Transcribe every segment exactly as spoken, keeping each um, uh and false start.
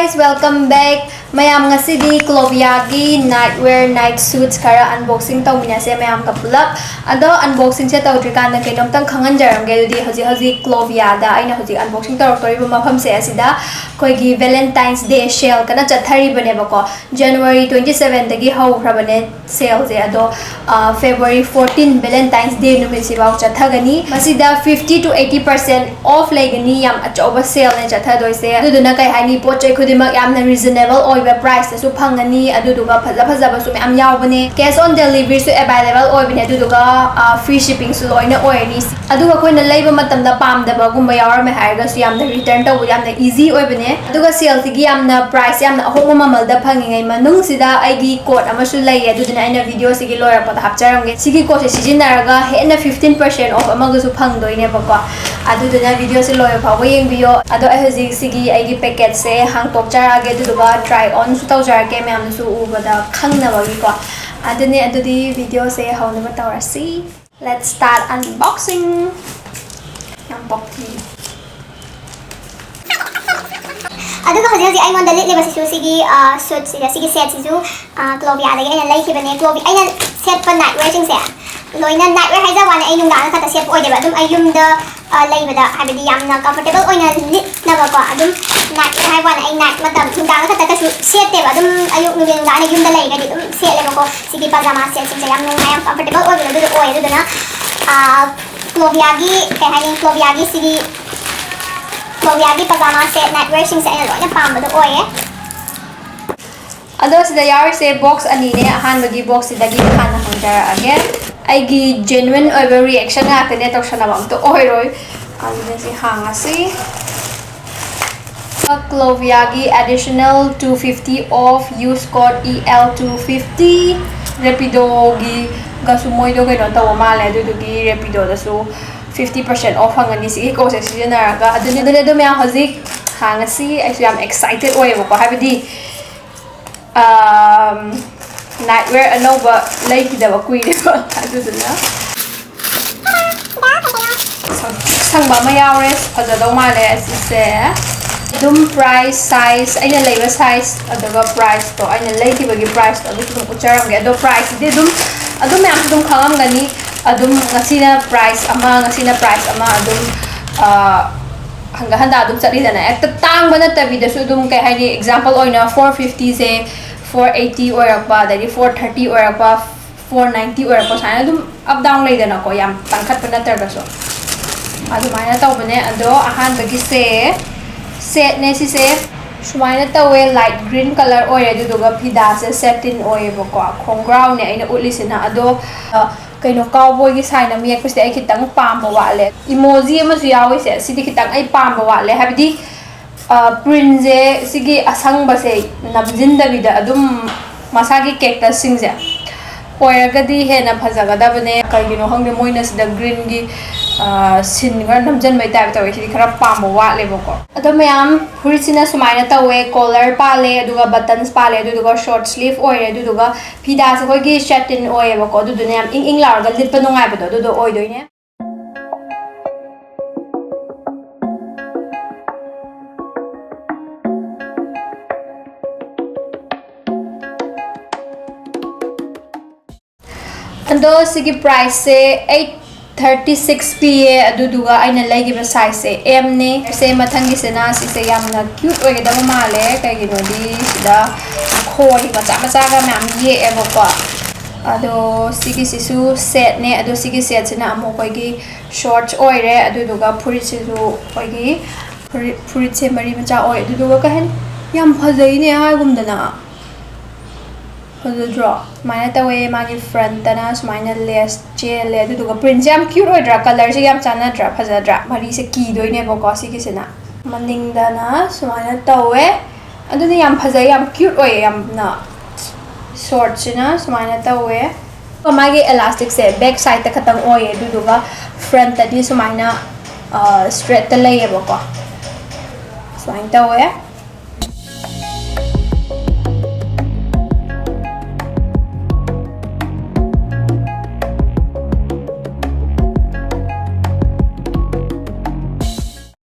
Guys, welcome back. ꯃꯌꯥꯝ, ꯉꯁꯤꯗꯤ Clovia ꯒꯤ night wear, night suits ꯈꯔ unboxing ꯇꯧꯃꯤꯟꯅꯁꯦ ꯃꯌꯥꯝꯒ ꯄꯨꯂꯞ꯫ ꯑꯗꯣ unboxing ꯁꯦ ꯇꯧꯗ꯭ꯔꯤꯀꯥꯟꯗ ꯀꯩꯅꯣꯝꯇꯪ ꯈꯪꯍꯟꯖꯔꯝꯒꯦ꯫ ꯑꯗꯨꯗꯤ ꯍꯧꯖꯤꯛ ꯍꯧꯖꯤꯛ Clovia ꯗ ꯑꯩꯅ ꯍꯧꯖꯤꯛ unboxing ꯇꯧꯔꯛꯇꯣꯔꯤꯕ ꯃꯐꯝꯁꯦ, ꯑꯁꯤꯗ ꯑꯩꯈꯣꯏꯒꯤ Valentine's Day sale ꯀꯟꯅ ꯆꯠꯊꯔꯤꯕꯅꯦꯕꯀꯣ꯫ January twenty seven ꯗꯒꯤ ꯍꯧꯈ꯭ꯔꯕꯅꯦ sale ꯁꯦ꯫ ꯑꯗꯣ ꯑ, February fourteen Valentine's Day ꯅꯨꯃꯤꯠꯁꯤꯐꯥꯎ ꯆꯠꯊꯒꯅꯤ꯫ ꯃꯁꯤꯗ fifty to eighty percent off ꯂꯩꯒꯅꯤ꯫ ꯌꯥꯝ ꯑꯆꯧꯕ sale ꯅꯦ ꯆꯠꯊꯗꯣꯏꯁꯦ꯫ ꯑꯗꯨꯗꯨꯅ ꯀꯩ ꯍꯥꯏꯅꯤ, ꯄꯣꯠ ꯆꯩ ꯈꯨꯗꯤꯡꯃꯛ ꯌꯥꯝꯅ reasonable ꯑꯣꯏꯕ price ꯇꯁꯨ ꯐꯪꯒꯅꯤ꯫ ꯑꯗꯨꯗꯨꯒ ꯐꯖ ꯐꯖꯕꯁꯨ ꯃꯌꯥꯝ ꯌꯥꯎꯕꯅꯦ꯫ Cash on delivery ꯁꯨ available ꯑꯣꯏꯕꯅꯦ꯫ ꯑꯗꯨꯗꯨꯒ ꯑ, free shipping ꯁꯨ ꯂꯣꯏꯅ ꯑꯣꯏꯔꯅꯤ꯫ ꯑꯗꯨꯒ ꯑꯩꯈꯣꯏꯅ ꯂꯩꯕ ꯃꯇꯝꯗ ꯄꯥꯝꯗꯕꯒꯨꯝꯕ ꯌꯥꯎꯔꯝꯃꯦ ꯍꯥꯏꯔꯒꯁꯨ ꯌꯥꯝꯅ return ꯇꯧꯕ ꯌꯥꯝꯅ easy ꯑꯣꯏꯕꯅꯦ꯫ ꯑꯗꯨꯒ sale ꯁꯤꯒꯤ ꯌꯥꯝꯅ price ꯌꯥꯝꯅ ꯑꯍꯣꯡꯕ ꯃꯃꯜꯗ ꯐꯪꯉꯤꯉꯩ ꯃꯅꯨꯡꯁꯤꯗ ꯑꯩꯒꯤ code ꯑꯃꯁꯨ ꯂꯩꯌꯦ꯫ ꯑꯗꯨꯗꯨꯅ ꯑꯩꯅ video ꯁꯤꯒꯤ ꯂꯣꯏꯔꯛꯄꯗ ꯍꯥꯞꯆꯔꯝꯒꯦ꯫ ꯁꯤꯒꯤ code ꯁꯦ ꯁꯤꯖꯤꯟꯅꯔꯒ ꯍꯦꯟꯅ fifteen percent off ꯑꯃꯒꯁꯨ ꯐꯪꯗꯣꯏꯅꯦꯕꯀꯣ꯫ ꯑꯗꯨꯗꯨꯅ video ꯁꯦ ꯂꯣꯏꯕ ꯐꯥꯎꯕ ꯌꯦꯡꯕꯤꯌꯣ꯫ ꯑꯗꯣ ꯑꯩ ꯍꯧꯖꯤꯛ ꯁꯤꯒꯤ ꯑꯩꯒꯤ packet ꯁꯦ ꯍꯥꯡꯇꯣꯛꯆꯔꯛꯑꯒꯦ꯫ ꯑꯗꯨꯗꯨꯒ try on ꯁꯨ ꯇꯧꯖꯔꯛꯀꯦ, ꯃꯌꯥꯝꯅꯁꯨ ꯎꯕꯗ ꯈꯪꯅꯕꯒꯤꯀꯣ꯫ ꯑꯗꯨꯅꯦ, ꯑꯗꯨꯗꯤ video ꯁꯦ ꯍꯧꯅꯕ ꯇꯧꯔꯁꯤ꯫ Let's start unboxing. ꯌꯥꯝ ꯄꯛꯇꯤ꯫ ꯑꯗꯨꯒ ꯍꯧꯖꯤꯛ ꯍꯧꯖꯤꯛ ꯑꯩꯉꯣꯟꯗ ꯂꯤꯠꯂꯤꯕꯁꯤꯁꯨ ꯁꯤꯒꯤ, ꯑ, suit ꯁꯤꯒ ꯁꯤꯒꯤ set ꯁꯤꯁꯨ, ꯑ, Clovia ꯗꯒꯤ ꯑꯩꯅ ꯂꯩꯈꯤꯕꯅꯦ꯫ Clovia, ꯑꯩꯅ ꯁꯦꯠꯄ night wear ꯁꯤꯡꯁꯦ ꯂꯣꯏꯅ night wear ꯍꯥꯏꯖꯕ ꯋꯥꯅꯤ, ꯑꯩ ꯅꯨꯡꯗꯥꯡꯗ ꯈꯛꯇ ꯁꯦꯠꯄ ꯑꯣꯏꯗꯦꯕ꯫ ꯑꯗꯨꯝ ꯑꯩ ꯌꯨꯝꯗ, ꯑ, ꯂꯩꯕꯗ, ꯍꯥꯏꯕꯗꯤ ꯌꯥꯝꯅ comfortable ꯑꯣꯏꯅ ꯂꯤꯠꯅꯕꯀꯣ꯫ ꯑꯗꯨꯝ night wear ꯍꯥꯏꯕ ꯋꯥꯅꯤ, ꯑꯩ night ꯃꯇꯝ, ꯅꯨꯡꯗꯥꯡꯗ ꯈꯛꯇ ꯀꯩꯁꯨ ꯁꯦꯠꯇꯦꯕ꯫ ꯑꯗꯨꯝ ꯑꯌꯨꯛ, ꯅꯨꯡꯊꯤꯟ, ꯅꯨꯡꯗꯥꯡ ꯑꯩꯅ ꯌꯨꯝꯗ ꯂꯩꯔꯒꯗꯤ ꯑꯗꯨꯝ ꯁꯦꯠꯂꯦꯕꯀꯣ꯫ ꯁꯤꯒꯤ pajama set ꯁꯤꯡꯁꯦ ꯌꯥꯝ ꯅꯨꯡꯉꯥꯏ, ꯌꯥꯝ comfortable ꯑꯣꯏꯕꯗꯣ ꯑꯗꯨꯗꯣ ꯑꯣꯏ꯫ ꯑꯗꯨꯗꯨꯅ, ꯑ, Clovia ꯒꯤ, ꯀꯩ ꯍꯥꯏꯅꯤ, Clovia ꯒꯤ ꯁꯤꯒꯤ, Clovia ꯒꯤ pajama set, night wear ꯁꯤꯡꯁꯦ ꯑꯩꯅ ꯂꯣꯏꯅ ꯄꯥꯝꯕꯗꯣ ꯑꯣꯏꯌꯦ꯫ ꯑꯗꯣ ꯁꯤꯗ ꯌꯥꯎꯔꯤꯁꯦ box ꯑꯅꯤꯅꯦ꯫ ꯑꯍꯥꯟꯕꯒꯤ box ꯁꯤꯗꯒꯤ ꯍꯥꯟꯅ ꯍꯪꯖꯔꯛꯑꯒꯦ꯫ ꯑꯩꯒꯤ genuine ꯑꯣꯏꯕ reaction ꯉꯥꯛꯇꯅꯦ, ꯇꯧꯁꯟꯅꯕ ꯑꯝꯇ ꯑꯣꯏꯔꯣꯏ꯫ ꯑꯗꯨꯅ ꯁꯤ ꯍꯥꯡꯉꯁꯤ꯫ Clovia ꯒꯤ additional two fifty off, use code E L two fifty꯫ Rapido ꯒꯤꯒꯁꯨ ꯃꯣꯏꯗꯣ ꯀꯩꯅꯣ ꯇꯧꯕ ꯃꯥꯜꯂꯦ, ꯑꯗꯨꯗꯨꯒꯤ Rapido ꯗꯁꯨ fifty percent off ꯐꯪꯒꯅꯤ ꯁꯤꯒꯤ code ꯁꯦ ꯁꯤꯖꯤꯟꯅꯔꯒ꯫ ꯑꯗꯨꯅꯤ, ꯑꯗꯨꯅꯤ, ꯑꯗꯨ ꯃꯌꯥꯝ ꯍꯧꯖꯤꯛ ꯍꯥꯡꯉꯁꯤ꯫ ꯑꯩꯁꯨ ꯌꯥꯝ excited ꯑꯣꯏꯌꯦꯕꯀꯣ, ꯍꯥꯏꯕꯗꯤ, ꯑꯝ, night wear ꯑꯅꯧꯕ ꯂꯩꯈꯤꯗꯕ ꯀꯨꯏꯔꯦꯕ꯫ ꯑꯗꯨꯗꯨꯅ ꯁꯪ-, ꯁꯪꯕ ꯑꯃ ꯌꯥꯎꯔꯦ꯫ ꯐꯖꯗꯧ ꯃꯥꯜꯂꯦ ꯑꯁꯤꯁꯦ꯫ ꯑꯗꯨꯝ price, size, ꯑꯩꯅ ꯂꯩꯕ size, ꯑꯗꯨꯒ priceꯇꯣ, ꯑꯩꯅ ꯂꯩꯈꯤꯕꯒꯤ priceꯇꯣ ꯑꯗꯨꯁꯨ ꯑꯗꯨꯝ ꯎꯠꯆꯔꯝꯒꯦ꯫ ꯑꯗꯣ priceꯁꯤꯗꯤ ꯑꯗꯨꯝ, ꯑꯗꯨꯝ ꯃꯌꯥꯝꯁꯨ ꯑꯗꯨꯝ ꯈꯪꯉꯝꯒꯅꯤ꯫ ꯑꯗꯨꯝ ꯉꯁꯤꯅ price ꯑꯃ, ꯉꯁꯤꯅ price ꯑꯃ, ꯑꯗꯨꯝ, ꯑ, ꯍꯟꯒꯠ ꯍꯟꯗ ꯑꯗꯨꯝ ꯆꯠꯂꯤꯗꯅ꯫ ꯍꯦꯛꯇ ꯇꯥꯡꯕ ꯅꯠꯇꯕꯤꯗꯁꯨ ꯑꯗꯨꯝ, ꯀꯩ ꯍꯥꯏꯅꯤ, example ꯑꯣꯏꯅ four fiftyꯁꯦ four eighty ꯑꯣꯏꯔꯛꯄ, ꯑꯗꯩꯗꯤ four thirty ꯑꯣꯏꯔꯛꯄ, four ninety ꯑꯣꯏꯔꯛꯄ, ꯁꯨꯃꯥꯏꯅ ꯑꯗꯨꯝ up down ꯂꯩꯗꯅꯀꯣ, ꯌꯥꯝ ꯇꯥꯡꯈꯠꯄ ꯅꯠꯇ꯭ꯔꯒꯁꯨ꯫ ꯑꯗꯨꯃꯥꯏꯅ ꯇꯧꯕꯅꯦ꯫ ꯑꯗꯣ ꯑꯍꯥꯟꯕꯒꯤꯁꯦ setꯅꯦ ꯁꯤꯁꯦ꯫ ꯁꯨꯃꯥꯏꯅ ꯇꯧꯋꯦ, light green colour ꯑꯣꯏꯔꯦ, ꯑꯗꯨꯗꯨꯒ ꯐꯤꯗꯥꯁꯦ satin ꯑꯣꯏꯌꯦꯕꯀꯣ, ꯈꯣꯡꯒ꯭ꯔꯥꯎꯅꯦ ꯑꯩꯅ ꯎꯠꯂꯤꯁꯤꯅ꯫ ꯑꯗꯣ, ꯑ, ꯀꯩꯅꯣ, cowboyꯒꯤ sign ꯑꯃ ꯌꯦꯛꯄꯁꯤꯗ ꯑꯩ ꯈꯤꯇꯪ ꯄꯥꯝꯕ ꯋꯥꯠꯂꯦ꯫ Emoji ꯑꯃꯁꯨ ꯌꯥꯎꯔꯤꯁꯦ, ꯁꯤꯗꯤ ꯈꯤꯇꯪ ꯑꯩ ꯄꯥꯝꯕ ꯋꯥꯠꯂꯦ, ꯍꯥꯏꯕꯗꯤ, ꯑ, printꯁꯦ ꯁꯤꯒꯤ ꯑꯁꯪꯕꯁꯦ ꯅꯝꯁꯤꯟꯗꯕꯤꯗ ꯑꯗꯨꯝ ꯃꯁꯥꯒꯤ cactusꯁꯤꯡꯁꯦ ꯑꯣꯏꯔꯒꯗꯤ ꯍꯦꯟꯅ ꯐꯖꯒꯗꯕꯅꯦ꯫ ꯀꯩꯒꯤꯅꯣ ꯈꯪꯗꯦ, ꯃꯣꯏꯅ ꯁꯤꯗ greenꯒꯤ, ꯑ, ꯁꯤꯟ ꯈꯔ ꯅꯝꯁꯤꯟꯕꯩ type ꯇꯧꯋꯦ꯫ ꯁꯤꯗꯤ ꯈꯔ ꯄꯥꯝꯕ ꯋꯥꯠꯂꯦꯕꯀꯣ꯫ ꯑꯗꯣ ꯃꯌꯥꯝ, ꯐꯨꯔꯤꯠꯁꯤꯅ ꯁꯨꯃꯥꯏꯅ ꯇꯧꯋꯦ, collar ꯄꯥꯜꯂꯦ, ꯑꯗꯨꯒ buttons ꯄꯥꯜꯂꯦ, ꯑꯗꯨꯗꯨꯒ short sleeve ꯑꯣꯏꯔꯦ, ꯑꯗꯨꯗꯨꯒ ꯐꯤꯗꯥꯁꯦ ꯑꯩꯈꯣꯏꯒꯤ satin ꯑꯣꯏꯌꯦꯕꯀꯣ, ꯑꯗꯨꯗꯨꯅ ꯌꯥꯝ ꯏꯪ ꯏꯪ ꯂꯥꯎꯔꯒ ꯂꯤꯠꯄ ꯅꯨꯡꯉꯥꯏꯕꯗꯣ ꯑꯗꯨꯗꯣ ꯑꯣꯏꯗꯣꯏꯅꯦ꯫ ꯑꯗꯣ ꯁꯤꯒꯤ priceꯁꯦ eight thirty six ꯄꯤꯌꯦ, ꯑꯗꯨꯗꯨꯒ ꯑꯩꯅ ꯂꯩꯈꯤꯕ sizeꯁꯦ Mꯅꯦ꯫ ꯁꯦ ꯃꯊꯪꯒꯤꯁꯤꯅ ꯁꯤꯁꯦ ꯌꯥꯝꯅ cute ꯑꯣꯏꯒꯗꯕ ꯃꯥꯜꯂꯦ, ꯀꯩꯒꯤꯅꯣꯗꯤ ꯁꯤꯗ ꯈꯣꯏ ꯃꯆꯥ ꯃꯆꯥꯒ ꯃꯌꯥꯝ ꯌꯦꯛꯑꯦꯕꯀꯣ꯫ ꯑꯗꯣ ꯁꯤꯒꯤꯁꯤꯁꯨ setꯅꯦ, ꯑꯗꯣ ꯁꯤꯒꯤ setꯁꯤꯅ ꯑꯃꯨꯛ ꯑꯩꯈꯣꯏꯒꯤ shorts ꯑꯣꯏꯔꯦ, ꯑꯗꯨꯗꯨꯒ ꯐꯨꯔꯤꯠꯁꯤꯁꯨ ꯑꯩꯈꯣꯏꯒꯤ ꯐꯨꯔꯤꯠ, ꯐꯨꯔꯤꯠꯁꯦ ꯃꯔꯤ ꯃꯆꯥ ꯑꯣꯏ, ꯑꯗꯨꯗꯨꯒ ꯀꯩ ꯍꯥꯏꯅꯤ, ꯌꯥꯝ ꯐꯖꯩꯅꯦ ꯍꯥꯏꯒꯨꯝꯗꯅ꯫ ꯐꯖꯗ꯭ꯔꯣ? ꯁꯨꯃꯥꯏꯅ ꯇꯧꯋꯦ꯫ ꯃꯥꯒꯤ frontꯇꯅ ꯁꯨꯃꯥꯏꯅ lace ꯆꯦꯜꯂꯦ, ꯑꯗꯨꯗꯨꯒ printꯁꯦ ꯌꯥꯝ cute ꯑꯣꯏꯗ꯭ꯔꯥ? Colourꯁꯦ ꯌꯥꯝ ꯆꯥꯟꯅꯗ꯭ꯔꯥ? ꯐꯖꯗ꯭ꯔꯥ? ꯃꯔꯤꯁꯦ ꯀꯤꯗꯣꯏꯅꯦꯕꯀꯣ ꯁꯤꯒꯤꯁꯤꯅ꯫ ꯃꯅꯤꯡꯗꯅ ꯁꯨꯃꯥꯏꯅ ꯇꯧꯋꯦ꯫ ꯑꯗꯨꯅ ꯌꯥꯝ ꯐꯖꯩ, ꯌꯥꯝ cute ꯑꯣꯏꯌꯦ ꯌꯥꯝꯅ꯫ Shortꯁꯤꯅ ꯁꯨꯃꯥꯏꯅ ꯇꯧꯋꯦ꯫ ꯃꯥꯒꯤ elasticꯁꯦ back sideꯇ ꯈꯛꯇꯪ ꯑꯣꯏꯌꯦ, ꯑꯗꯨꯗꯨꯒ frontꯇꯗꯤ ꯁꯨꯃꯥꯏꯅ, ꯑ, straightꯇ ꯂꯩꯌꯦꯕꯀꯣ꯫ ꯁꯨꯃꯥꯏꯅ ꯇꯧꯋꯦ꯫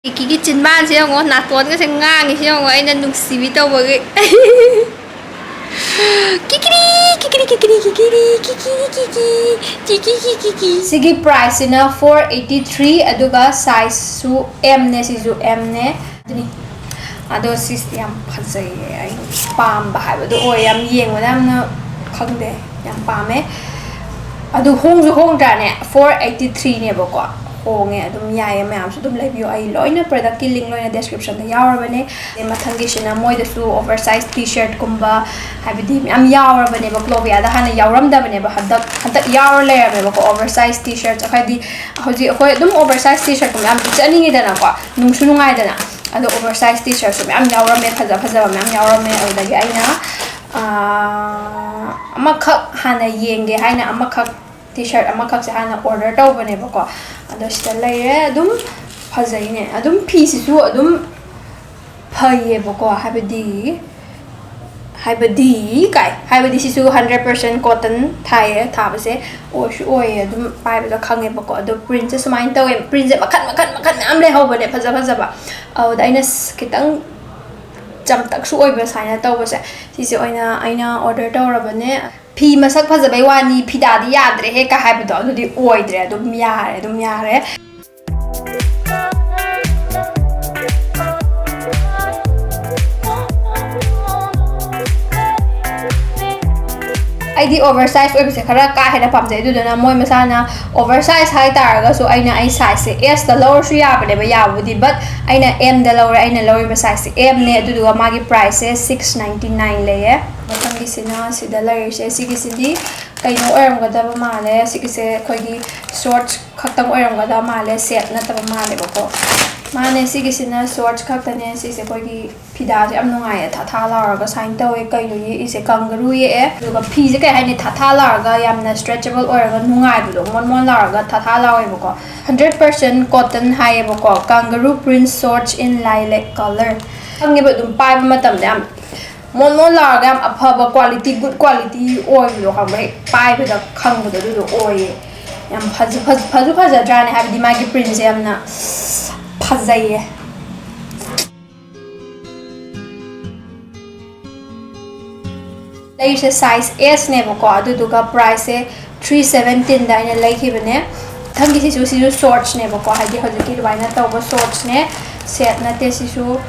ꯏꯛꯀꯤꯒꯤ ꯆꯤꯟꯕꯥꯟ ꯁꯤ ꯌꯦꯡꯉꯣ, ꯅꯥꯇꯣꯟꯒꯁꯦ ꯉꯥꯡꯉꯤꯁꯤ ꯌꯦꯡꯉꯣ, ꯑꯩꯅ ꯅꯨꯡꯁꯤꯕꯤ ꯇꯧꯕꯒꯤ꯫ ꯀꯤꯀꯤꯔꯤ, ꯀꯤꯀꯤꯔꯤ, ꯀꯤꯀꯤꯔꯤ, ꯀꯤꯀꯤꯔꯤ, ꯀꯤꯀꯤꯔꯤ, ꯀꯤꯀꯤ, ꯀꯤꯀꯤ, ꯀꯤꯀꯤ, ꯀꯤꯀꯤ꯫ ꯁꯤꯒꯤ price ꯁꯤꯅ four eighty three, ꯑꯗꯨꯒ size ꯁꯨ M ꯅꯦ, ꯁꯤꯁꯨ M ꯅꯦ꯫ ꯑꯗꯨꯅꯤ꯫ ꯑꯗꯣ ꯁꯤꯁꯦ ꯌꯥꯝ ꯐꯖꯩꯌꯦ, ꯑꯩ ꯄꯥꯝꯕ ꯍꯥꯏꯕꯗꯣ ꯑꯣꯏ꯫ ꯌꯥꯝ ꯌꯦꯡꯕꯗ ꯌꯥꯝꯅ, ꯈꯪꯗꯦ, ꯌꯥꯝ ꯄꯥꯝꯃꯦ꯫ ꯑꯗꯨ ꯍꯣꯡꯁꯨ ꯍꯣꯡꯗ꯭ꯔꯥꯅꯦ? Four eighty three ꯅꯦꯕꯀꯣ꯫ ꯍꯣꯡꯉꯦ꯫ ꯑꯗꯨꯝ ꯌꯥꯏꯌꯦ꯫ ꯃꯌꯥꯝꯁꯨ ꯑꯗꯨꯝ ꯂꯩꯕꯤꯌꯣ꯫ ꯑꯩ ꯂꯣꯏꯅ product ꯀꯤ link ꯂꯣꯏꯅ description ꯗ ꯌꯥꯎꯔꯕꯅꯦ꯫ ꯑꯗꯩ ꯃꯊꯪꯒꯤꯁꯤꯅ ꯃꯣꯏꯗꯁꯨ oversize T-shirt ꯀꯨꯝꯕ, ꯍꯥꯏꯕꯗꯤ ꯃꯌꯥꯝ ꯌꯥꯎꯔꯕꯅꯦꯕ꯫ Clovia ꯗ ꯍꯥꯟꯅ ꯌꯥꯎꯔꯝꯗꯕꯅꯦꯕ, ꯍꯟꯗꯛ, ꯍꯟꯗꯛ ꯌꯥꯎꯔ ꯂꯩꯔꯝꯃꯦꯕꯀꯣ, oversize T-shirt꯫ ꯍꯥꯏꯗꯤ ꯍꯧꯖꯤꯛ ꯑꯩꯈꯣꯏ ꯑꯗꯨꯝ oversize T-shirt ꯀꯨꯝꯕ ꯌꯥꯝ ꯂꯤꯠꯆꯅꯤꯡꯉꯤꯗꯅꯀꯣ, ꯅꯨꯡꯁꯨ ꯅꯨꯡꯉꯥꯏꯗꯅ꯫ ꯑꯗꯣ oversize T-shirt ꯁꯨ ꯃꯌꯥꯝ ꯌꯥꯎꯔꯝꯃꯦ, ꯐꯖ ꯐꯖꯕ ꯃꯌꯥꯝ ꯌꯥꯎꯔꯝꯃꯦ꯫ ꯑꯗꯨꯗꯒꯤ ꯑꯩꯅ, ꯑꯥ, ꯑꯃꯈꯛ ꯍꯥꯟꯅ ꯌꯦꯡꯒꯦ ꯍꯥꯏꯅ ꯑꯃꯈꯛ, T-shirt ꯑꯃꯈꯛꯁꯦ ꯍꯥꯟꯅ order ꯇꯧꯕꯅꯦꯕꯀꯣ꯫ ꯑꯗꯣ ꯁꯤꯗ ꯂꯩꯔꯦ꯫ ꯑꯗꯨꯝ ꯐꯖꯩꯅꯦ꯫ ꯑꯗꯨꯝ ꯐꯤꯁꯤꯁꯨ ꯑꯗꯨꯝ ꯐꯩꯌꯦꯕꯀꯣ, ꯍꯥꯏꯕꯗꯤ, ꯍꯥꯏꯕꯗꯤ ꯀꯥꯏ, ꯍꯥꯏꯕꯗꯤ ꯁꯤꯁꯨ hundred percent cotton ꯊꯥꯏꯌꯦ, ꯊꯥꯕꯁꯦ ꯑꯣꯏꯁꯨ ꯑꯣꯏꯌꯦ꯫ ꯑꯗꯨꯝ ꯄꯥꯏꯕꯗ ꯈꯪꯉꯦꯕꯀꯣ꯫ ꯑꯗꯣ print ꯁꯦ ꯁꯨꯃꯥꯏꯅ ꯇꯧꯋꯦ꯫ Print ꯁꯦ ꯃꯈꯟ, ꯃꯈꯟ, ꯃꯈꯟ ꯃꯌꯥꯝ ꯂꯩꯍꯧꯕꯅꯦ, ꯐꯖ ꯐꯖꯕ꯫ ꯑꯗꯨꯗ ꯑꯩꯅ ꯁ-, ꯈꯤꯇꯪ ꯆꯝꯇꯛꯁꯨ ꯑꯣꯏꯕ ꯁꯨꯃꯥꯏꯅ ꯇꯧꯕꯁꯦ, ꯁꯤꯁꯦ ꯑꯣꯏꯅ ꯑꯩꯅ order ꯇꯧꯔꯕꯅꯦ꯫ ꯐꯤ ꯃꯁꯛ ꯐꯖꯕꯩ ꯋꯥꯅꯤ, ꯐꯤꯗꯥꯗꯤ ꯌꯥꯗ꯭ꯔꯦꯍꯦ ꯀ ꯍꯥꯏꯕꯗꯣ, ꯑꯗꯨꯗꯤ ꯑꯣꯏꯗ꯭ꯔꯦ꯫ ꯑꯗꯨꯝ ꯌꯥꯔꯦ, ꯑꯗꯨꯝ ꯌꯥꯔꯦ꯫ ꯑꯩꯗꯤ oversize ꯑꯣꯏꯕꯁꯦ ꯈꯔ ꯀꯥ ꯍꯦꯟꯅ ꯄꯥꯝꯖꯩ, ꯑꯗꯨꯗꯨꯅ ꯃꯣꯏ ꯃꯁꯥꯅ oversize ꯍꯥꯏꯇꯥꯔꯒꯁꯨ ꯑꯩꯅ ꯑꯩ size ꯁꯦ S ꯇ ꯂꯧꯔꯁꯨ ꯌꯥꯕꯅꯦꯕ, ꯌꯥꯕꯨꯗꯤ, but ꯑꯩꯅ M ꯗ ꯂꯧꯔꯦ꯫ ꯑꯩꯅ ꯂꯧꯔꯤꯕ size ꯁꯦ M ꯅꯦ, ꯑꯗꯨꯗꯨꯒ ꯃꯥꯒꯤ price ꯁꯦ six ninety nine ꯂꯩꯌꯦ꯫ ꯃꯊꯪꯒꯤꯁꯤꯅ ꯁꯤꯗ ꯂꯩꯔꯤꯁꯦ, ꯁꯤꯒꯤꯁꯤꯗꯤ ꯀꯩꯅꯣ ꯑꯣꯏꯔꯝꯒꯗꯕ ꯃꯥꯜꯂꯦ꯫ ꯁꯤꯒꯤꯁꯦ ꯑꯩꯈꯣꯏꯒꯤ shorts ꯈꯛꯇꯪ ꯑꯣꯏꯔꯝꯒꯗꯕ ꯃꯥꯜꯂꯦ, set ꯅꯠꯇꯕ ꯃꯥꯜꯂꯦꯕꯀꯣ꯫ ꯃꯥꯅꯦ, ꯁꯤꯒꯤꯁꯤꯅ shorts ꯈꯛꯇꯅꯦ꯫ ꯁꯤꯁꯦ ꯑꯩꯈꯣꯏꯒꯤ ꯐꯤꯗꯥꯁꯦ ꯌꯥꯝ ꯅꯨꯡꯉꯥꯏꯌꯦ, ꯊꯥ ꯊꯥ ꯂꯥꯎꯔꯒ ꯁꯨꯃꯥꯏꯅ ꯇꯧꯋꯦ꯫ ꯀꯩꯅꯣ ꯌꯦꯛꯏꯁꯦ? Kangaroo ꯌꯦꯛꯑꯦ꯫ ꯑꯗꯨꯒ ꯐꯤꯁꯦ ꯀꯩ ꯍꯥꯏꯅꯤ, ꯊꯥ ꯊꯥ ꯂꯥꯎꯔꯒ ꯌꯥꯝꯅ stretchable ꯑꯣꯏꯔꯒ ꯅꯨꯡꯉꯥꯏꯕꯗꯣ, ꯃꯣꯟ ꯃꯣꯟ ꯂꯥꯎꯔꯒ ꯊꯥ ꯊꯥ ꯂꯥꯎꯋꯦꯕꯀꯣ꯫ Hundred percent cotton ꯍꯥꯏꯌꯦꯕꯀꯣ꯫ Kangaroo print shorts in lilac color꯫ ꯈꯪꯉꯦꯕ, ꯑꯗꯨꯝ ꯄꯥꯏꯕ ꯃꯇꯝꯗ ꯌꯥꯝ ꯃꯣꯟ ꯃꯣꯟ ꯂꯥꯎꯔꯒ ꯌꯥꯝ ꯑꯐꯕ quality, good quality ꯑꯣꯏꯕꯗꯣ ꯈꯪꯕ꯭ꯔꯥ? ꯍꯦꯛ ꯄꯥꯏꯕꯗ ꯈꯪꯕꯗꯣ ꯑꯗꯨꯗꯣ ꯑꯣꯏꯌꯦ꯫ ꯌꯥꯝ ꯐꯖ-, ꯐꯖ-, ꯐꯖ ꯐꯖꯗ꯭ꯔꯥꯅꯦ? ꯍꯥꯏꯕꯗꯤ ꯃꯥꯒꯤ print ꯁꯦ ꯌꯥꯝꯅ ꯐꯖꯩꯌꯦ꯫ ꯂꯩꯔꯤꯁꯦ size S ꯅꯦꯕꯀꯣ, ꯑꯗꯨꯗꯨꯒ price ꯁꯦ three seventeen ꯗ ꯑꯩꯅ ꯂꯩꯈꯤꯕꯅꯦ꯫ ꯃꯊꯪꯒꯤꯁꯤꯁꯨ, ꯁꯤꯁꯨ shorts ꯅꯦꯕꯀꯣ, ꯍꯥꯏꯗꯤ ꯍꯧꯖꯤꯛꯀꯤ ꯑꯗꯨꯃꯥꯏꯅ ꯇꯧꯕ shorts ꯅꯦ, set ꯅꯠꯇꯦ ꯁꯤꯁꯨ꯫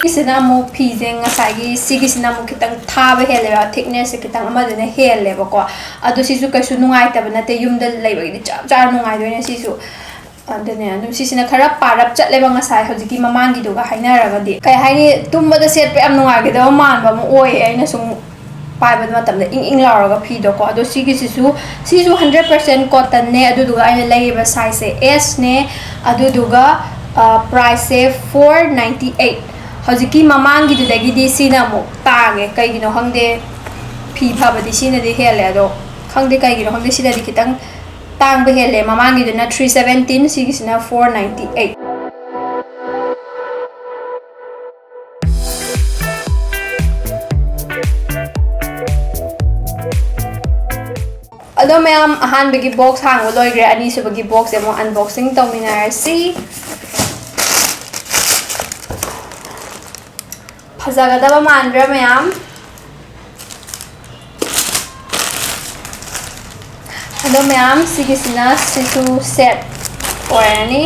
ꯁꯤꯁꯤꯅ ꯑꯃꯨꯛ ꯐꯤꯁꯦ ꯉꯁꯥꯏꯒꯤ ꯁꯤꯒꯤꯁꯤꯅ ꯑꯃꯨꯛ ꯈꯤꯇꯪ ꯊꯥꯕ ꯍꯦꯜꯂꯦꯕ, thickness ꯁꯦ ꯈꯤꯇꯪ ꯑꯃꯗꯨꯅ ꯍꯦꯜꯂꯦꯕꯀꯣ꯫ ꯑꯗꯣ ꯁꯤꯁꯨ ꯀꯩꯁꯨ ꯅꯨꯡꯉꯥꯏꯇꯕ ꯅꯠꯇꯦ, ꯌꯨꯝꯗ ꯂꯩꯕꯒꯤꯗꯤ ꯆꯞ ꯆꯥꯅ ꯅꯨꯡꯉꯥꯏꯗꯣꯏꯅꯦ ꯁꯤꯁꯨ꯫ ꯑꯗꯨꯅꯦ, ꯑꯗꯨꯝ ꯁꯤꯁꯤꯅ ꯈꯔ ꯄꯥꯔꯞ ꯆꯠꯂꯦꯕ ꯉꯁꯥꯏ ꯍꯧꯖꯤꯛꯀꯤ ꯃꯃꯥꯡꯒꯤꯗꯨꯒ ꯍꯥꯏꯅꯔꯒꯗꯤ꯫ ꯀꯩ ꯍꯥꯏꯅꯤ, ꯇꯨꯝꯕꯗ ꯁꯦꯠꯄ ꯌꯥꯝ ꯅꯨꯡꯉꯥꯏꯒꯗꯕ ꯃꯥꯟꯕ ꯑꯃ ꯑꯣꯏꯌꯦ, ꯑꯩꯅ ꯁꯨꯝ ꯄꯥꯏꯕ ꯃꯇꯝꯗ ꯏꯪ ꯏꯪ ꯂꯥꯎꯔꯒ ꯐꯤꯗꯣꯀꯣ꯫ ꯑꯗꯣ ꯁꯤꯒꯤꯁꯤꯁꯨ, ꯁꯤꯁꯨ hundred percent cotton ꯅꯦ, ꯑꯗꯨꯗꯨꯒ ꯑꯩꯅ ꯂꯩꯔꯤꯕ size ꯁꯦ S ꯅꯦ, ꯑꯗꯨꯗꯨꯒ price ꯁꯦ four ninety eight꯫ ꯍꯧꯖꯤꯛꯀꯤ ꯃꯃꯥꯡꯒꯤꯗꯨꯗꯒꯤꯗꯤ ꯁꯤꯅ ꯑꯃꯨꯛ ꯇꯥꯡꯉꯦ, ꯀꯩꯒꯤꯅꯣ ꯈꯪꯗꯦ꯫ ꯐꯤ ꯐꯕꯗꯤ ꯁꯤꯅꯗꯤ ꯍꯦꯜꯂꯦ, ꯑꯗꯣ ꯈꯪꯗꯦ ꯀꯩꯒꯤꯅꯣ ꯈꯪꯗꯦ, ꯁꯤꯅꯗꯤ ꯈꯤꯇꯪ ꯇꯥꯡꯕ ꯍꯦꯜꯂꯦ꯫ ꯃꯃꯥꯡꯒꯤꯗꯨꯅ three seventeen, ꯁꯤꯒꯤꯁꯤꯅ four ninety eight꯫ ꯑꯗꯣ ꯃꯌꯥꯝ, ꯑꯍꯥꯟꯕꯒꯤ box ꯍꯥꯡꯕ ꯂꯣꯏꯈ꯭ꯔꯦ, ꯑꯅꯤꯁꯨꯕꯒꯤ box ꯁꯦ ꯑꯃꯨꯛ unboxing ꯇꯧꯃꯤꯟꯅꯔꯁꯤ꯫ ꯐꯖꯒꯗꯕ ꯃꯥꯟꯗ꯭ꯔꯥ ꯃꯌꯥꯝ? ꯑꯗꯣ ꯃꯌꯥꯝ, ꯁꯤꯒꯤꯁꯤꯅ ꯁꯤꯁꯨ set ꯑꯣꯏꯔꯅꯤ꯫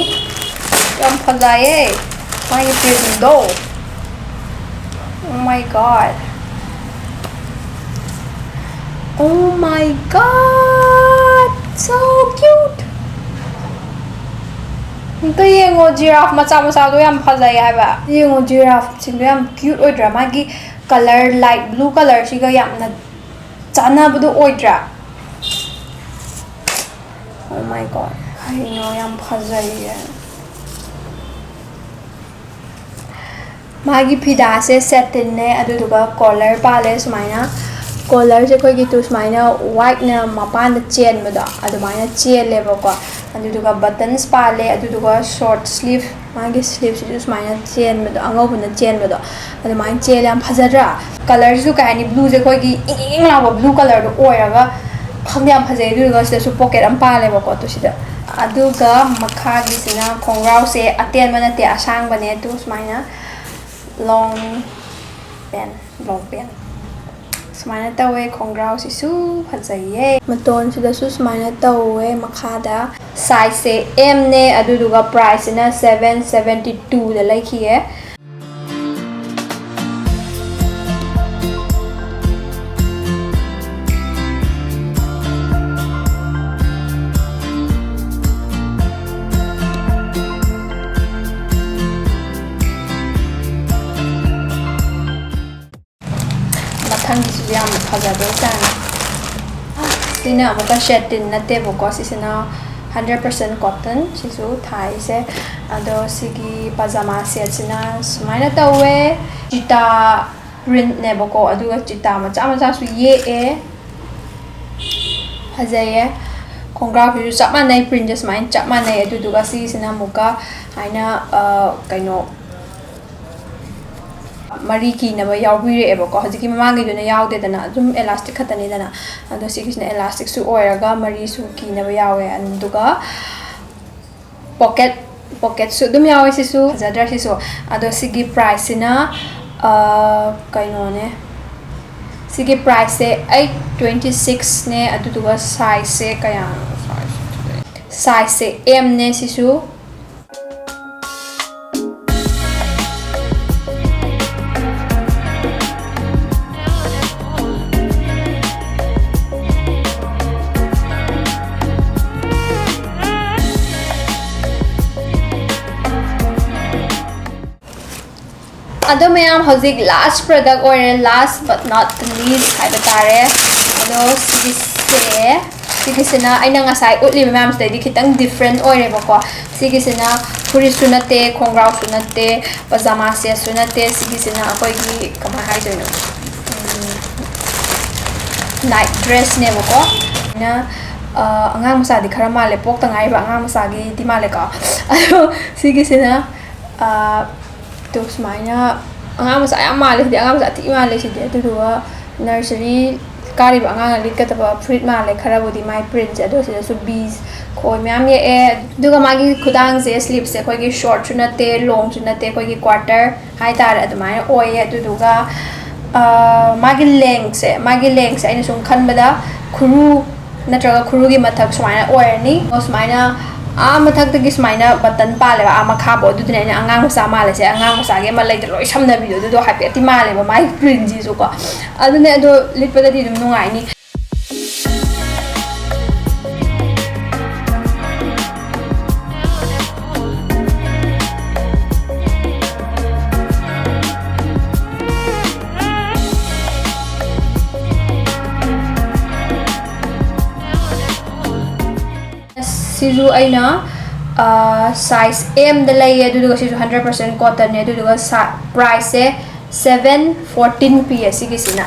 ꯌꯥꯝ ꯐꯖꯩꯌꯦ ꯃꯥꯒꯤ print ꯗꯣ꯫ Oh my God. Oh my God, so cute. ꯑꯝꯇ ꯌꯦꯡꯉꯣ, giraffe ꯃꯆꯥ ꯃꯆꯥꯗꯣ ꯌꯥꯝ ꯐꯖꯩ ꯍꯥꯏꯕ꯫ ꯌꯦꯡꯉꯣ, giraffe ꯁꯤꯡꯗꯣ ꯌꯥꯝ cute ꯑꯣꯏꯗ꯭ꯔꯥ? ꯃꯥꯒꯤ colour, light blue colour ꯁꯤꯒ ꯌꯥꯝꯅ ꯆꯥꯟꯅꯕꯗꯣ ꯑꯣꯏꯗ꯭ꯔꯥ? Oh my God, ꯀꯩꯅꯣ, ꯌꯥꯝ ꯐꯖꯩꯌꯦ꯫ ꯃꯥꯒꯤ ꯐꯤꯗꯥꯁꯦ satin ꯅꯦ, ꯑꯗꯨꯗꯨꯒ collar ꯄꯥꯜꯂꯦ ꯁꯨꯃꯥꯏꯅ꯫ Collar ꯁꯦ ꯑꯩꯈꯣꯏꯒꯤ ꯇꯨ ꯁꯨꯃꯥꯏꯅ white ꯅ ꯃꯄꯥꯟꯗ ꯆꯦꯟꯕꯗꯣ, ꯑꯗꯨꯃꯥꯏꯅ ꯆꯦꯜꯂꯦꯕꯀꯣ꯫ ꯑꯗꯨꯗꯨꯒ buttons ꯄꯥꯜꯂꯦ, ꯑꯗꯨꯗꯨꯒ short sleeve, ꯃꯥꯒꯤ sleeve ꯁꯤꯁꯨ ꯁꯨꯃꯥꯏꯅ ꯆꯦꯟꯕꯗꯣ, ꯑꯉꯧꯕꯅ ꯆꯦꯟꯕꯗꯣ, ꯑꯗꯨꯃꯥꯏꯅ ꯆꯦꯜꯂꯦ꯫ ꯌꯥꯝ ꯐꯖꯗ꯭ꯔꯥ? Color ꯁꯤꯁꯨ ꯀꯩ ꯍꯥꯏꯅꯤ, blue ꯁꯦ ꯑꯩꯈꯣꯏꯒꯤ ꯏꯪ ꯏꯪ ꯂꯥꯎꯕ blue color ꯗꯣ ꯑꯣꯏꯔꯒ, ꯈꯪꯗꯦ, ꯌꯥꯝ ꯐꯖꯩ꯫ ꯑꯗꯨꯗꯨꯒ ꯁꯤꯗꯁꯨ pocket ꯑꯃ ꯄꯥꯜꯂꯦꯕꯀꯣ, ꯑꯗꯨ ꯁꯤꯗ꯫ ꯑꯗꯨꯒ ꯃꯈꯥꯒꯤꯁꯤꯅ ꯈꯣꯡꯒ꯭ꯔꯥꯎꯁꯦ ꯑꯇꯦꯟꯕ ꯅꯠꯇꯦ, ꯑꯁꯥꯡꯕꯅꯦ꯫ ꯑꯗꯨ ꯁꯨꯃꯥꯏꯅ long ꯄꯦꯟ, ꯂꯣꯡ ꯄꯦꯟ꯫ ꯁꯨꯃꯥꯏꯅ ꯇꯧꯋꯦ꯫ ꯈꯣꯡꯒ꯭ꯔꯥꯎꯁꯤꯁꯨ ꯐꯖꯩꯌꯦ꯫ ꯃꯇꯣꯟꯁꯤꯗꯁꯨ ꯁꯨꯃꯥꯏꯅ ꯇꯧꯋꯦ꯫ ꯃꯈꯥꯗ sizeꯁꯦ Mꯅꯦ, ꯑꯗꯨꯗꯨꯒ priceꯁꯤꯅ seven seventy twoꯗ ꯂꯩꯈꯤꯌꯦ꯫ ꯃꯊꯪꯒꯤꯁꯤꯁꯨ ꯌꯥꯝ ꯐꯖꯕ ꯖꯥꯠꯅꯤ꯫ ꯁꯤꯅ ꯑꯃꯨꯛꯀ satin ꯅꯠꯇꯦꯕꯀꯣ, ꯁꯤꯁꯤꯅ hundred percent cotton, ꯁꯤꯁꯨ ꯊꯥꯏꯁꯦ꯫ ꯑꯗꯣ ꯁꯤꯒꯤ ꯄꯖꯥꯃꯥ setꯁꯤꯅ ꯁꯨꯃꯥꯏꯅ ꯇꯧꯋꯦ꯫ ꯆꯤꯇꯥ printꯅꯦꯕꯀꯣ, ꯑꯗꯨꯒ ꯆꯤꯇꯥ ꯃꯆꯥ ꯃꯆꯥꯁꯨ ꯌꯦꯛꯑꯦ꯫ ꯐꯖꯩꯌꯦ꯫ ꯈꯣꯡꯒ꯭ꯔꯥꯎꯁꯤꯁꯨ ꯆꯞ ꯃꯥꯟꯅꯩ, printꯁꯦ ꯁꯨꯃꯥꯏꯅ ꯆꯞ ꯃꯥꯟꯅꯩ꯫ ꯑꯗꯨꯗꯨꯒ ꯁꯤꯒꯤꯁꯤꯅ ꯑꯃꯨꯛꯀ ꯍꯥꯏꯅ, ꯑ, ꯀꯩꯅꯣ, ꯃꯔꯤ ꯀꯤꯅꯕ ꯌꯥꯎꯕꯤꯔꯛꯑꯦꯕꯀꯣ꯫ ꯍꯧꯖꯤꯛꯀꯤ ꯃꯃꯥꯡꯒꯤꯗꯨꯅ ꯌꯥꯎꯗꯦꯗꯅ, ꯑꯗꯨꯝ elastic ꯈꯛꯇꯅꯤꯗꯅ꯫ ꯑꯗꯣ ꯁꯤꯒꯤꯁꯤꯅ elasticꯁꯨ ꯑꯣꯏꯔꯒ ꯃꯔꯤꯁꯨ ꯀꯤꯅꯕ ꯌꯥꯎꯋꯦ꯫ ꯑꯗꯨꯒ pocket, pocketꯁꯨ ꯑꯗꯨꯝ ꯌꯥꯎꯋꯦ꯫ ꯁꯤꯁꯨ ꯐꯖꯗ꯭ꯔꯥ ꯁꯤꯁꯨ? ꯑꯗꯣ ꯁꯤꯒꯤ priceꯁꯤꯅ, ꯑ, ꯀꯩꯅꯣꯅꯦ, ꯁꯤꯒꯤ priceꯁꯦ eight twenty sixꯅꯦ꯫ ꯑꯗꯨꯗꯨꯒ sizeꯁꯦ ꯀꯌꯥꯅꯣ? Sizeꯁꯦ Mꯅꯦ ꯁꯤꯁꯨ꯫ ꯑꯗꯣ ꯃꯌꯥꯝ, ꯍꯧꯖꯤꯛ last product ꯑꯣꯏꯔꯦ, last but not the least ꯍꯥꯏꯕ ꯇꯥꯔꯦ꯫ ꯑꯗꯣ ꯁꯤꯒꯤꯁꯦ, ꯁꯤꯒꯤꯁꯤꯅ ꯑꯩꯅ ꯉꯁꯥꯏ ꯎꯠꯂꯤꯕ ꯃꯌꯥꯝꯁꯤꯗꯩꯗꯤ ꯈꯤꯇꯪ different ꯑꯣꯏꯔꯦꯕꯀꯣ꯫ ꯁꯤꯒꯤꯁꯤꯅ ꯐꯨꯔꯤꯠꯁꯨ ꯅꯠꯇꯦ, ꯈꯣꯡꯒ꯭ꯔꯥꯎꯁꯨ ꯅꯠꯇꯦ, ꯄꯖꯥꯃꯥ setꯁꯨ ꯅꯠꯇꯦ꯫ ꯁꯤꯒꯤꯁꯤꯅ ꯑꯩꯈꯣꯏꯒꯤ, ꯀꯃꯥꯏ ꯍꯥꯏꯗꯣꯏꯅꯣ, night dressꯅꯦꯕꯀꯣ꯫ ꯑꯩꯅ, ꯑ, ꯑꯉꯥꯡ ꯃꯆꯥꯗꯤ ꯈꯔ ꯃꯥꯜꯂꯦ, ꯄꯣꯛꯇ ꯉꯥꯏꯔꯤꯕ ꯑꯉꯥꯡ ꯃꯆꯥꯒꯤꯗꯤ ꯃꯥꯜꯂꯦꯀꯣ꯫ ꯑꯗꯣ ꯁꯤꯒꯤꯁꯤꯅ, ꯑ, ꯇꯣ ꯁꯨꯃꯥꯏꯅ ꯑꯉꯥꯡ ꯃꯆꯥ ꯌꯥꯝ ꯃꯥꯜꯂꯦ ꯁꯤꯗꯤ, ꯑꯉꯥꯡ ꯃꯆꯥ ꯊꯤ ꯃꯥꯜꯂꯦ ꯁꯤꯗꯤ꯫ ꯑꯗꯨꯗꯨꯒ nursery ꯀꯥꯔꯤꯕ ꯑꯉꯥꯡꯅ ꯂꯤꯠꯀꯗꯕ ꯐꯨꯔꯤꯠ ꯃꯥꯜꯂꯦ ꯈꯔꯕꯨꯗꯤ ꯃꯥꯏ printꯁꯦ꯫ ꯑꯗꯣ ꯁꯤꯗꯁꯨ bees ꯈꯣꯏ ꯃꯌꯥꯝ ꯌꯦꯛꯑꯦ꯫ ꯑꯗꯨꯒ ꯃꯥꯒꯤ ꯈꯨꯗꯥꯡꯁꯦ, ꯁ꯭ꯂꯤꯞꯁꯦ ꯑꯩꯈꯣꯏꯒꯤ ꯁꯣꯔꯠꯁꯨ ꯅꯠꯇꯦ, ꯂꯣꯡꯁꯨ ꯅꯠꯇꯦ, ꯑꯩꯈꯣꯏꯒꯤ ꯀ꯭ꯋꯥꯇꯔ ꯍꯥꯏꯇꯥꯔꯦ, ꯑꯗꯨꯃꯥꯏꯅ ꯑꯣꯏꯌꯦ꯫ ꯑꯗꯨꯗꯨꯒ ꯑ, ꯃꯥꯒꯤ ꯂꯦꯡꯁꯦ, ꯃꯥꯒꯤ ꯂꯦꯡꯁꯦ ꯑꯩꯅ ꯁꯨꯝ ꯈꯟꯕꯗ ꯈꯨꯔꯨ ꯅꯠꯇ꯭ꯔꯒ ꯈꯨꯔꯨꯒꯤ ꯃꯊꯛ ꯁꯨꯃꯥꯏꯅ ꯑꯣꯏꯔꯅꯤ꯫ ꯑꯗꯣ ꯁꯨꯃꯥꯏꯅ ꯑꯥ ꯃꯊꯛꯇꯒꯤ ꯁꯨꯃꯥꯏꯅ ꯕꯇꯟ ꯄꯥꯜꯂꯦꯕ, ꯑꯥ ꯃꯈꯥꯕꯨ꯫ ꯑꯗꯨꯗꯨꯅ ꯑꯩꯅ ꯑꯉꯥꯡ ꯃꯆꯥ ꯃꯥꯜꯂꯤꯁꯦ, ꯑꯉꯥꯡ ꯃꯆꯥꯒꯤ ꯑꯃ ꯂꯩꯗ ꯂꯣꯏ ꯁꯝꯅꯕꯤꯗꯣ, ꯑꯗꯨꯗꯣ ꯍꯥꯏꯐꯦꯠꯇꯤ ꯃꯥꯜꯂꯦꯕ ꯃꯥꯒꯤ ꯄ꯭ꯔꯤꯟꯁꯤꯁꯨꯀꯣ꯫ ꯑꯗꯨꯅꯦ, ꯑꯗꯣ ꯂꯤꯠꯄꯗꯗꯤ ꯑꯗꯨꯝ ꯅꯨꯡꯉꯥꯏꯅꯤ꯫ ꯁꯤꯁꯨ ꯑꯩꯅ ꯁꯥꯏꯖ ꯑꯦꯝꯗ ꯂꯩꯌꯦ, ꯑꯗꯨꯗꯨꯒ ꯁꯤꯁꯨ ꯍꯟꯗ꯭ꯔꯦꯠ ꯄꯥꯔꯁꯦꯟ ꯀꯣꯇꯟꯅꯦ꯫ ꯑꯗꯨꯗꯨꯒ ꯄ꯭ꯔꯥꯏꯁꯁꯦ ꯁꯕꯦꯟ ꯐꯣꯔꯇꯤꯟ ꯄꯤꯌꯦ ꯁꯤꯒꯤꯁꯤꯅ꯫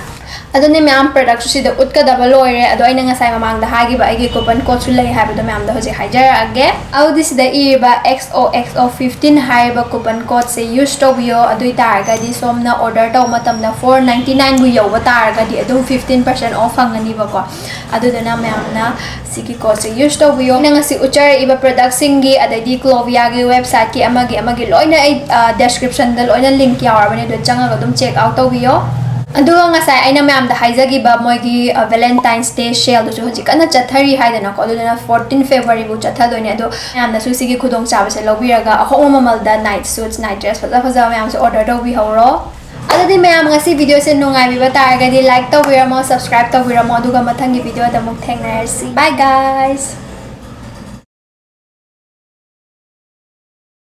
ꯑꯗꯨꯅꯦ ꯃꯌꯥꯝ, ꯄ꯭ꯔꯗꯛꯁꯨ ꯁꯤꯗ ꯎꯠꯀꯗꯕ ꯂꯣꯏꯔꯦ꯫ ꯑꯗꯣ ꯑꯩꯅ ꯉꯁꯥꯏ ꯃꯃꯥꯡꯗ ꯍꯥꯏꯈꯤꯕ ꯑꯩꯒꯤ ꯀꯨꯄꯟ ꯀꯣꯗꯁꯨ ꯂꯩ ꯍꯥꯏꯕꯗꯣ ꯃꯌꯥꯝꯗ ꯍꯧꯖꯤꯛ ꯍꯥꯏꯖꯔꯛꯑꯒꯦ꯫ ꯑꯗꯨꯗꯤ ꯁꯤꯗ ꯏꯔꯤꯕ X O X O fifteen ꯍꯥꯏꯔꯤꯕ ꯀꯨꯄꯟ ꯀꯣꯗꯁꯦ ꯌꯨꯁ ꯇꯧꯕꯤꯌꯣ꯫ ꯑꯗꯨ ꯑꯣꯏ ꯇꯥꯔꯒꯗꯤ ꯁꯣꯝꯅ ꯑꯣꯔꯗꯔ ꯇꯧꯕ ꯃꯇꯝꯗ ꯐꯣꯔ ꯅꯥꯏꯟꯇꯤ ꯅꯥꯏꯟꯕꯨ ꯌꯧꯕ ꯇꯥꯔꯒꯗꯤ ꯑꯗꯨꯝ ꯐꯤꯐꯇꯤꯟ ꯄꯥꯔꯁꯦꯟ ꯑꯣꯐ ꯐꯪꯒꯅꯤꯕꯀꯣ꯫ ꯑꯗꯨꯗꯨꯅ ꯃꯌꯥꯝꯅ ꯁꯤꯒꯤ ꯀꯣꯗꯁꯦ ꯌꯨꯁ ꯇꯧꯕꯤꯌꯣ꯫ ꯑꯩꯅ ꯉꯁꯤ ꯎꯠꯆꯔꯛꯏꯕ ꯄ꯭ꯔꯗꯛꯁꯤꯡꯒꯤ, ꯑꯗꯩꯗꯤ ꯀ꯭ꯂꯣꯚꯤꯌꯥꯒꯤ ꯋꯦꯕꯁꯥꯏꯠꯀꯤ ꯑꯃꯒꯤ ꯑꯃꯒꯤ ꯂꯣꯏꯅ ꯑꯩ ꯗꯦꯁꯀ꯭ꯔꯤꯞꯁꯟꯗ ꯂꯣꯏꯅ ꯂꯤꯡꯛ ꯌꯥꯎꯔꯕꯅꯦ, ꯑꯗꯨ ꯆꯪꯉꯒ ꯑꯗꯨꯝ ꯆꯦꯛ ꯑꯥꯎꯠ ꯇꯧꯕꯤꯌꯣ꯫ ꯑꯗꯨꯒ ꯉꯁꯥꯏ ꯑꯩꯅ ꯃꯌꯥꯝꯗ ꯍꯥꯏꯖꯈꯤꯕ ꯃꯣꯏꯒꯤ ꯚꯦꯂꯦꯟꯇꯥꯏꯟꯁ ꯗꯦ ꯁꯦꯜꯗꯨꯁꯨ ꯍꯧꯖꯤꯛ ꯀꯟꯅ ꯆꯠꯊꯔꯤ ꯍꯥꯏꯗꯅꯀꯣ꯫ ꯑꯗꯨꯗꯨꯅ ꯐꯣꯔꯇꯤꯟ ꯐꯦꯕ꯭ꯔꯨꯋꯥꯔꯤꯕꯨ ꯆꯠꯊꯗꯣꯏꯅꯦ꯫ ꯑꯗꯣ ꯃꯌꯥꯝꯅꯁꯨ ꯁꯤꯒꯤ ꯈꯨꯗꯣꯡꯆꯥꯕꯁꯦ ꯂꯧꯕꯤꯔꯒ ꯑꯍꯣꯡꯕ ꯃꯃꯜꯗ ꯅꯥꯏꯠ ꯁꯨꯠꯁ, ꯅꯥꯏꯠ ꯗ꯭ꯔꯦꯁ ꯐꯖ ꯐꯖꯕ ꯃꯌꯥꯝꯁꯦ ꯑꯣꯔꯗꯔ ꯇꯧꯕꯤꯍꯧꯔꯣ꯫ ꯑꯗꯨꯗꯤ ꯃꯌꯥꯝ, ꯉꯁꯤ ꯚꯤꯗꯤꯑꯣꯁꯦ ꯅꯨꯡꯉꯥꯏꯕꯤꯕ ꯇꯥꯔꯒꯗꯤ ꯂꯥꯏꯛ ꯇꯧꯕꯤꯔꯝꯃꯣ, ꯁꯕꯁꯀ꯭ꯔꯥꯏꯕ ꯇꯧꯕꯤꯔꯝꯃꯣ, ꯑꯗꯨꯒ ꯃꯊꯪꯒꯤ ꯚꯤꯗꯤꯑꯣꯗ ꯑꯃꯨꯛ ꯊꯦꯡꯅꯔꯁꯤ꯫ Bye guys!